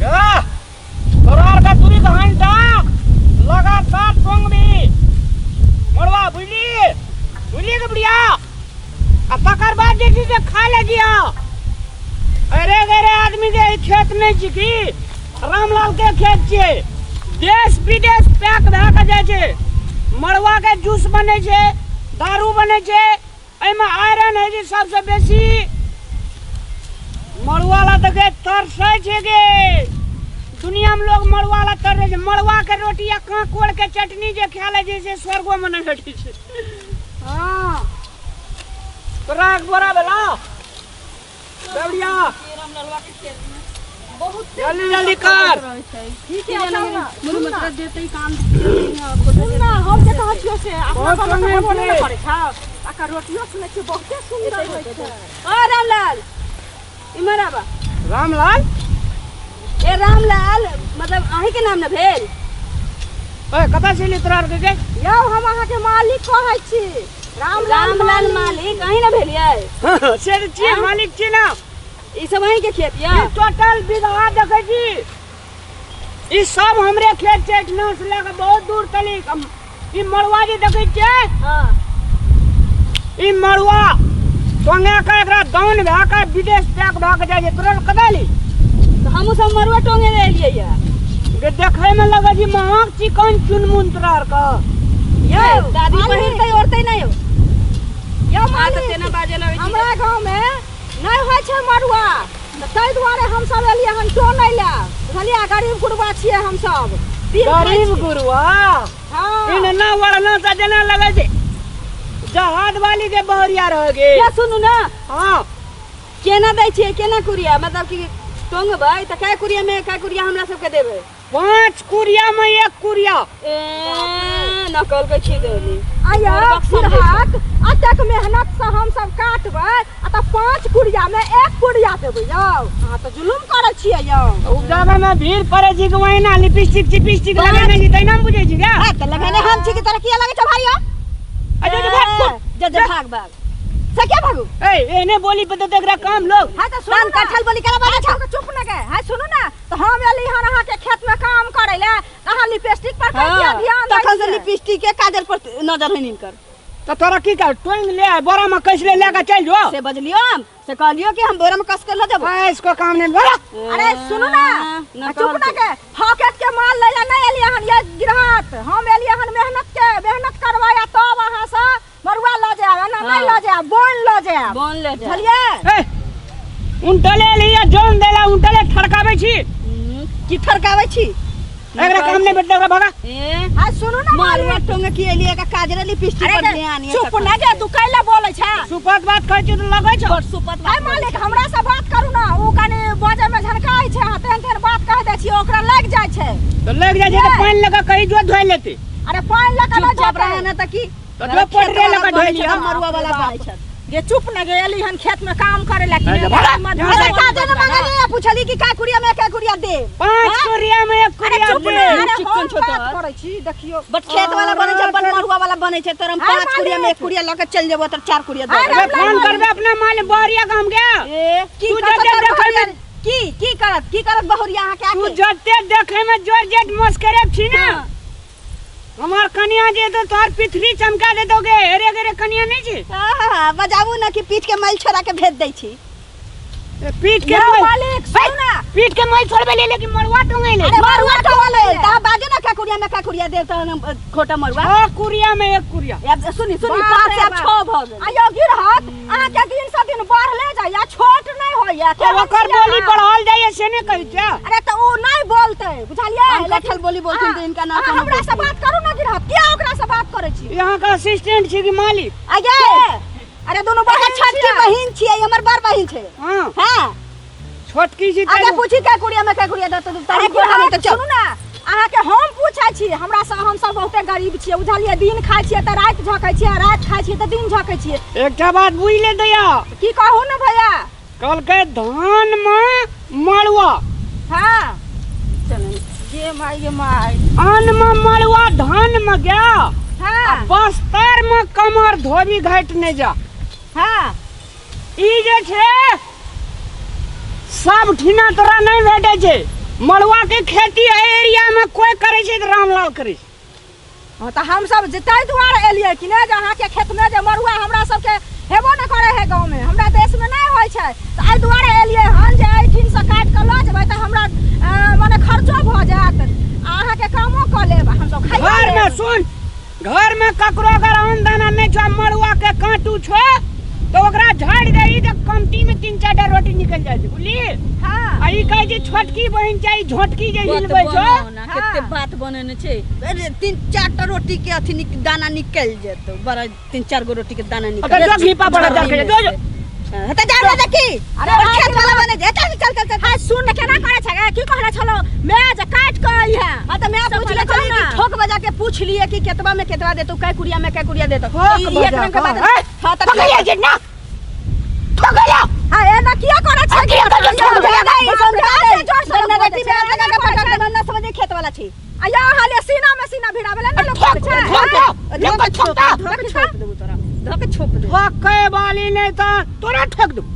तोरा आरके 2 घंटा लगातार टोंगबी मरवा, बुझली? बुझली के बुढ़िया? आ तकर बाद जे छै से खा ले जिया। अरे गरे आदमी के ई खेत नहि छै की? रामलाल के खेत छियै, देश विदेश पैक भए के जाइ छै। मड़ुआ के जूस बनै छै, दारू बनै छै, एहिमे आयरन होइ छै सबसँ बेसी। मड़ुआ ला तऽ गे तरसै छै गे, दुनिया में लोग मड़ुआ ला तरसै छै। मड़ुआ के रोटी आ कांकोड़ के चटनी जे खा लै छै से स्वर्गो में नहि भेटै छै। हाँ, तोरा एक बोरा भेला बेवड़िया, जल्दी जल्दी कर। ठीक है, अच्छा देते काम। सुन ना, हम जे कहै छियौ से अपना बहुत गाँवमे समय तऽ हेबो नहि ने छै। करै छौ। आ रोटियो सुनै छियै बहुते सुन्दर होइ छै। ओ रामलाल, इम्हर आबा। रामलाल? ए रामलाल, मतलब अहीं के नाम ने भेल? ओए, कतऽ से एली तोरा आरके गे? यौ, हम अहाँके मालिक कहै छी, रामलाल। रामलाल मालिक अहीं ने भेलियै? से तऽ छियै, मालिक छियै ने। ई सब अहीं के खेत यऽ? ई टोटल बीघा देखै छी, ई सब हमरे खेत छै, एहिठिना से लए कऽ बहुत दूर तलिक। ई मड़ुआ जे देखै छियै, ई मड़ुआ टोंगे के एकरा दान भए के विदेश पैक भए के जाइ छै। तोरा कतऽ एली? तऽ हमहूँ सब मड़ुआ टोंगे ले एलियै यऽ। गे, देखै मे लगै छै महग चिकन चुनमुन तोरा आरके। यौ दादी, पहिरतै ओढ़तै नहि यौ? यौ आ तऽ मालिक, तेना बाजे लगै छी। हमरा गाँवमे नहि होइ छै मड़ुआ, तऽ ताहि दुआरे हमसब एलियै हन टोनै लए, बुझलियै? गरीब गुरबा छियै हमसब, दिन खाइ गरीब छी। गुरुआ? हाँ। इन ना वरना से जेना लगै छै जहाज वाली के बहरिया रह गे। ये सुनू ना। हाँ। केना दै छियै, केना कुरिया, मतलब कि टोंगबै तऽ कै कुरिया में कै कुरिया हमरा सबके देबै? 5 कुरिया में 1 कुरिया। ए नकल के छी देली। आया बुड़बक समझै छै। बुढ़ाक, अतेक मेहनत से हम सब काटबै आ तऽ 5 कुरिया में 1 कुरिया देबै यौ? अहाँ तऽ जुलुम करै छियै यौ। उपजाबै में भीड़ पड़ै छै कि ओहिना लिपस्टिक चिपस्टिक लगेने छी तहिना ने बुझै छी क्या? हाँ, तऽ लगेने हम छी कि तोरा किया लगै छौ भाई यौ? अरे जो भाग, ए, जो जो भाग भाग से क्या भागू? ए एहने बोली पे तो एकरा काम लोग। हाँ तऽ सुनू कान ना। कटहल बोली केना बाजै छौ? हाँ, चुप न गे। हाँ सुनू ना, तऽ हम एली हन अहाँके खेत में काम करै लए, अहाँ लिपस्टिक पर हाँ, किया ध्यान दै तखन से छियै? लिपस्टिक के काजल पर नजर है हिनकर। तऽ तोरा की कर टोंग ले आ, बोरा में कस ले लेके चल जो। से बजलियो हम, से कहलियो कि हम बोरा में कस के ल जेबो। हाँ, इसको काम नहीं बोरा। अरे सुनू ना, ना चुप ना कहलकै। के हॉकेट के माल लै लए नहि एलियै हन ये गिरहत, हम एलियै हन मेहनत के, मेहनत करवाया तब अहाँ से मरुआ लऽ जायब, एना नहि लऽ जायब, बोन लऽ जायब। बोन ले जायब। बुझलियै? ए, उनटले लिया जोन देला उनटले ठड़काबै छी। की ठरकाबै छी? एकरा काम नहीं भेटलै, ओकरा भगा। ए आ सुनू ना मरुआ मालिक। टोंगे की एलियै का काजरे लिपस्टिक अरे पर गे, ध्यान ये चुप तखन। ना गे, तू कैला बोलै छै? सुपत बात कहै छी तऽ लगै छौ। बड़ सुपत है बात। मालिक, हमरा से बात करू ना, उ कनी बजै में झनकाइ छै, अहाँ तेहन तेहन बात कहि दै छियै, ओकरा लागि जाइ छै। तऽ लागि जाइ छै तऽ पानि लऽ कऽ कही जो धोइ लेतै। अरे पानि लऽ कऽ नहि चुप जेतै। रह ना तऽ की? तऽ जो पटरे लऽ कऽ धोइ लिअ। मरुआ वाला बनै छै। गे चुप न गे, एली हन खेत में काम करे ला कि अरे भागा, यहाँ से। अरे काजे न मंगलियै, पुछली कि का कुरिया में का कुरिया दे? 5 कुरिया में 1 अरे कुरिया चुप दे। न, अरे चिकन हम छौ बात तोहर। करै छी, देखियौ। बट खेत वाला बनै छै, बट मरुआ वाला बनै छै। तोर हम अरे 5 कुरिया में 1 मालिक। कुरिया लऽ के चलि जेबो, तोर 4 कुरिया दऽ अरे देबो। अबे फोन करबे अपना मालिक बहरिया गाम के। ए की तू करत जते तोर देखै बहुरिया? में- की करत, की करत बहुरिया अहाँके तू आके? जते देखै में जोर जेट मस्करे छी ना, हमार कनिया जे तो तोहर पिथरी चमका दे दोगे। अरे अरे कनिया नहीं छी। हाँ, बजाबू ना कि पीठ के मैल छोड़ा के भेज दै छी। ए, पीठ के यौ मैल मालिक, सुनू ना। पीठ के मैल छोड़बे ले, लेकिन मरुआ टंगे ले। अरे मरुआ टंगे ले, ता बाजू ना का कुरिया में का कुरिया देव, तहन हम, खोटा मरुआ। 6 कुरिया में 1 कुरिया। अब सुनी सुनी, बाप 5 रे से अब बाप। 6 भ गेल। आ यौ गिरहत, अहाँके दिन से दिन बढ़ले जाइया, छोट नहि होइया। अब ओकर बोली बढ़ल जाइए से नहि कहै छियै। अरे तऽ ओ नहि बोलतै, बुझलियै? हम कटहल बोली बोलथिन तऽ हिनका ना अहाँ कोनो हमरा से बात करू ना गिरहत, किया ओकरा से बात करै छी? यहाँ का असिस्टेंट छी कि मालिक? आगे। अरे दुनू एकर बहिन छोटकी छियै। बहिन छियै, हमर बड़ बहिन छै। हाँ। हाँ। छोटकी छी। आगे पूछी का कुड़िया में का कुड़िया दत अरे तारी कुड़िया नहीं गिरहत, तऽ चल। सुनू ना, अहाँके हम पूछै छी, हमरा से हम सब बहुते गरीब छियै, बुझलियै? दिन खाइ छियै तऽ राति झकै छियै, राति खाइ छियै तऽ दिन झकै छियै। एकटा बात बुझि ले दैया। की कहू ने भैया? कहलकै धान में मड़ुआ। हाँ। गे माय गे माय। अन्न में मड़ुआ धान में गया। हाँ। बस्तर में कमर धोबी घाट नहीं जा। हाँ। ई जे छै सब ठिना तोरा नहीं भेटै छै। मड़ुआ के खेती एहि एरिया में कोई करे छै तऽ रामलाल करे छै। हाँ तऽ हमसब जे ताहि दुआरे एलियै कि ने जे अहाँके खेतमे जे मड़ुआ हमरा सबके हेबो नहि करै है गाँवमे, हमरा देशमे नहि होइ छै, तऽ एहि दुआरे एलियै हन जे एहिठिनसँ काटि कऽ लऽ जेबै तऽ हमरा मने खर्चो भऽ जायत आ अहाँके कामो कऽ लेब आ हमसब खाइयो घरमे लेब। सुन, घरमे ककरो अगर अन्न दाना नहि छौ, मड़ुआ के काँटू छौ तऽ ओकरा झाड़ि दही तऽ कमती में 3-4 टा रोटी निकलि जाइ छै, बुझली? हाँ। आ ई कहै छै छोटकी बहिन चाही, झोटकी जे बात हिलबै छौ। बनाउ ना, कते हाँ। बात बनेने छै। अरे 3-4 टा रोटी के अथी दाना निकलि जेतौ, बड़ा 3-4 गो रोटी के दाना निकल अगर जो घीपा पड़ा जा के जो जो। हाँ, तऽ जा जा देखी। अरे अरे भाई, खेत वाला बने जे, चल चल चल चल। हाय सुन ने, केना करे छै गे? की कहने छलो मैं जे काट के आई है? हाँ तऽ मैं से पूछ ले पहिले कह छलियै ना। कि ठोक बजा के पूछ लिए कि केतबा में केतबा देतौ, कै कुरिया में कै कुरिया देतौ। ठोक ई एक बजा रंग के बात। कऽ, हे, हाँ तऽ ठोकैया जे ना। ठोकैया। हाँ, एना किया करे छै? किया करे छै? बाप रे, नहीं, बाप रे, समझा दे। जोर से लोग बेटी बजै में छै, लगा के एना पटक करे देबै, ना समझे खेत वाला छी। आ या हाले सीना में सीना भिड़ावे ला ना लोग ठोक, करे छै। ठोक, ठोक, धोके ठोक, छोप, ठोक। धोके छोप देबौ तोरा, धोके छोप देबौ। ठोकै वाली नहि तऽ तोरा ठोक देबौ।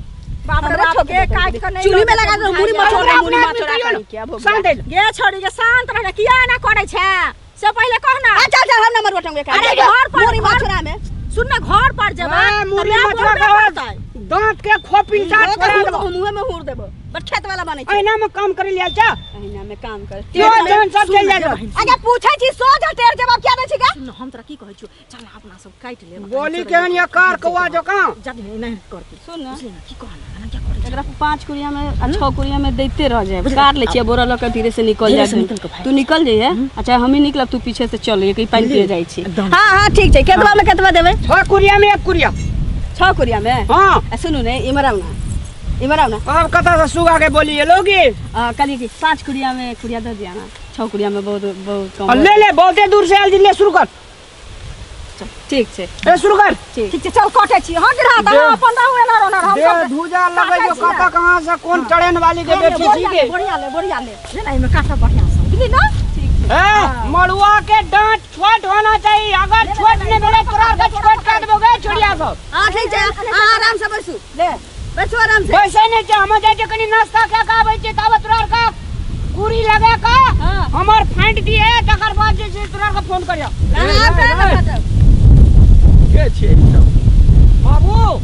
बाप रे हमरा बाप, ठोक के देतौ। काटि के नहि चूल्ही में लऽ लगा जेतौ देबौ, मुड़ी बुझाइया। मचोड़ा, ओकरा मुड़ी अपना मचोड़ा आदमी करी के अब हो शांत गया। हो। गे छोड़ी गे, शांत रह, किया एना करै छै से पहिले कह ना। आ चल चल, हम नंबर बटंगे का। अरे घर पर, मुड़ी घर- मचोड़ा में। सुन ना, घर पर जेबै हाँ, तऽ मुड़ी माय मचोड़ा बोलबे के बाद करतै। दांत के खोपी साथ धोके छोड़ा हुर देबौ। मुँहे में हुर देबो। बट खेत वाला बनै छै। अहिना में काम करे लेल जा। अहिना में काम कर। जो जन सब चलि जाइ छौ। आगे पूछै छी सोझ टेर जवाब किया दै छी गे? सुन ना, हम तोरा की कहै छियौ, चल ना अपना सब काटि लेब। बोली केहन ये कार कौआ जकाँ। जद नहि करतै। सुन ना। बुझली ना, की कहना, एना किया करै छै? एकरा 5 कुरिया में आ 6 कुरिया में दैते रह जाए। काट लै छियै बोरा लऽ के धीरे से निकल धीरे जाए। से निकल के भाग। तू निकल जइहे, अच्छा हमही निकलब, तू पीछे से चल, एक पानि पिए जाइ छी। एकदम। हाँ हाँ ठीक छै। केतबा में केतबा देबै? 6 कुरिया में 1 कुरिया। 6 कुरिया में? हाँ। आ सुनू ने, इमहर आउ ना, इमहर आउ ना। अब कतऽ से सुगा के बोली लोगी? आ, कहलियै कि 5 कुरिया में 1 कुरिया दऽ दिया ना, 6 कुरिया में बहुत बहुत कम। आ, ले ले, बहुते दूर से आयल छी, ले शुरू कर। ठीक छै। ए शुरू कर। ठीक। ठीक छै, चल कटै छी। हाँ गिरहा तऽ अहाँ अपन रहू एना ओना, हम दे सब धूजा लगै काटै जो छी। कतऽ कहाँ से कोन ट्रेन वाली के ले, बेटी छी बढ़िया के। ले, बढ़िया ले, बढ़िया ले। ले ना, एहिमे काटब बढ़िया से, बुझली ना? ए मड़ुआ के डांट छोट होना चाहिए, अगर छोट नहीं भेलै तोरा के छोट काट देबो गे छोड़िया सब। हाँ ठीक छै, अहाँ आराम से बैसू। ले बैसू आराम से। बैसै नहि छै, हम जाइ छियै कनी नाश्ता कए के आबै छियै, ताबत तोरा के कुरी लगा के हाँ। हमर फाँटि दिहे, तकर बाद जे छै तोरा के फोन करियौ। अहाँ आब कहाँ फाटब? के छियै ई सब? बाबू।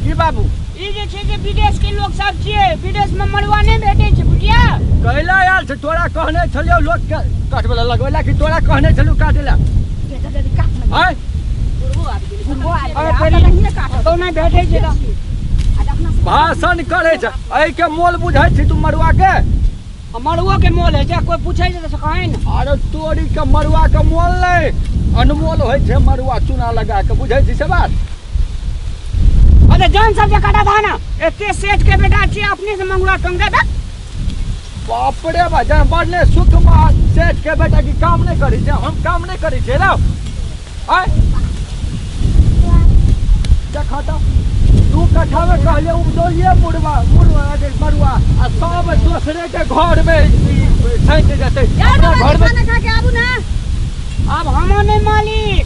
की बाबू? ई जे छै से विदेश के लोक सब छियै, विदेश में मड़ुआ नहि भेटै छै, बुझलियै? कैला आयल छै? तोरा कहने छलियौ लोक के कटबै लए लगबै लए कि तोरा कहने छलियौ काटै लए? आँय? अरे पहिले कतौ नहि भेटै छै तऽ। भाषण करै छै, एहिके मोल बुझै छी तू मड़ुआ के? आ मड़ुओ के मोल होइ छै, कोइ पूछै छै तऽ कहै ने। अरे तोरी के मड़ुआ के मोल नहि, अनमोल होइ छै मड़ुआ, चूना लगा के, बुझै छी से बात? अरे जान सब जे काटा था ना, एते सेठ के बेटा छी, अपने से मंगुआ टंग दे। बाप रे बा, जहन बढ़ले सुख में सेठ के बेटा की काम नहि करै छै, हम काम नहि करै छियै रौ। आँय? देखा तऽ 2 कट्ठा में कहलियै उपजौलियै मुड़वा, मुड़वा, अरे मड़ुआ, आ सब दोसरे के घर में सैंत जेतै। अपना घर में खाना खा के आबू ना। अब हम नहीं मालिक,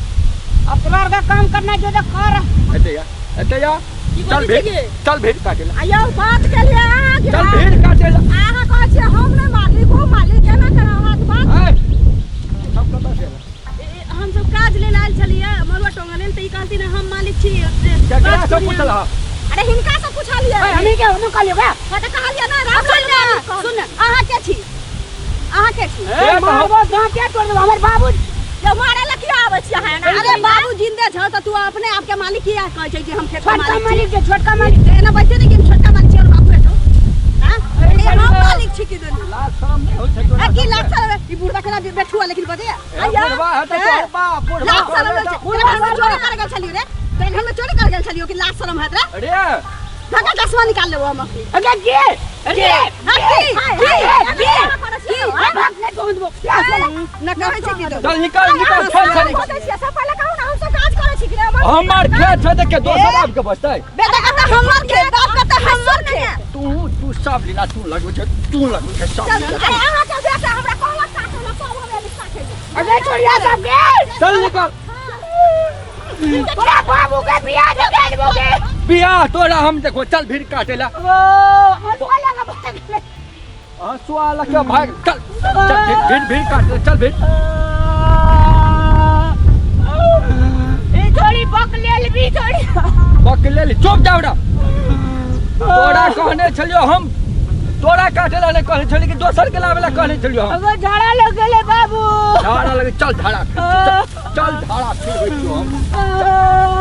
अब तोरा के काम करना जो तो कर। एते या, एते या। की चल बजै भीड़, छियै? चल भीड़ काटे ला। आ यौ बात के लिए अहाँ चल गिरहा। भीड़ काटे ला। अहाँ कहै छियै हम नहि मालिक, ओ मालिक, केना करब अहाँके बात? आँय, सब कतऽ से एलै? हम सब काज लेल आयल छलियै मरुआ टोंगा लेल, तऽ ई कहलथिन हम मालिक छी। केकरा से पूछलह? अरे हिनका से पूछलियै। ओए, हमही के हम कहलियौ गे। हाँ तऽ कहलियै ना, राम सुन ना, मालिक कहलियै। सुन ना, अहाँ के छी? अहाँ के छी? ए, मारबो दाँते तोड़ देबो, हमर बाबू। यौ मारे लए किया आबै छी अहाँ एना? अरे बाबू जिंदे छौ तऽ तू अपने आप के मालिक किया कहै छै कि हम खेत के छोटका मालिक छी? मालिक छै, छोटका मालिक। एना बैठे नहि कि हम छोटका मालिक छी और बाबू हेतौ। हाँ? अरे ए, हम चल। मालिक छी कि दुनू? लाज शरम नहि होइ छै तोरा ए, की सबके? लाज शरम? ई बुढ़बा केना बैठुआ लेकिन बजैया? ए, बुढ़बा हेतै तोहर बाप, बुढ़बा लाज शरम कहबै होइ छै। तऽ- तोरा घर में चोरी कर गेल छलियौ रे? तोरा घर में चोरी कर गेल छलियौ कि लाज शरम हैत रे? रे। धक्का चश्मा निकाल लेबो हम अखनी। अगे के? अरे, हाँ, की? के? की? के? की? अरे, भाग नहि पहुँचबो। ला, ला, ला। न कहै छै की तो? चल निकल, निकल, छोड़, छोड़, निकल। बजै छियै, सब पहिले कहू ना, हम सब काज करै छी कि नहि? हमर खेत छै तऽ के दोसर आबि के बचतै? बेटा कहता हमर खेत, बाप कहता हमर खेत। तू, तू सब लीला तू लगबै छै, तू लगबै छै सब चल, लीला। अरे अहाँके बेटा हमरा कहलक काटै लए, सब हम एली काटै लए। अगे छोड़िया सब के। चल निकल। तोरा बाबू के बियाह दे देबो के। बियाह तोरा हम देखो, चल भीड़ काटे ला। ओ, हलवा लगा भाग गेलै। हंसुआ लऽ के भाग चल चल भीड़ भीड़ भीड़ काट चल भीड़ ई छोड़ी बक लेल भी छोड़ी बक लेल चुप जाउ रा तोरा कहने छलियो हम तोरा काटे ला नहीं कहने छलियो कि दोसर के लावे ला कहने छलियो हम अगर झाड़ा लग गेले बाबू झाड़ा लगे चल झाड़ा फिर चल, चल झाड़ा फिर हम।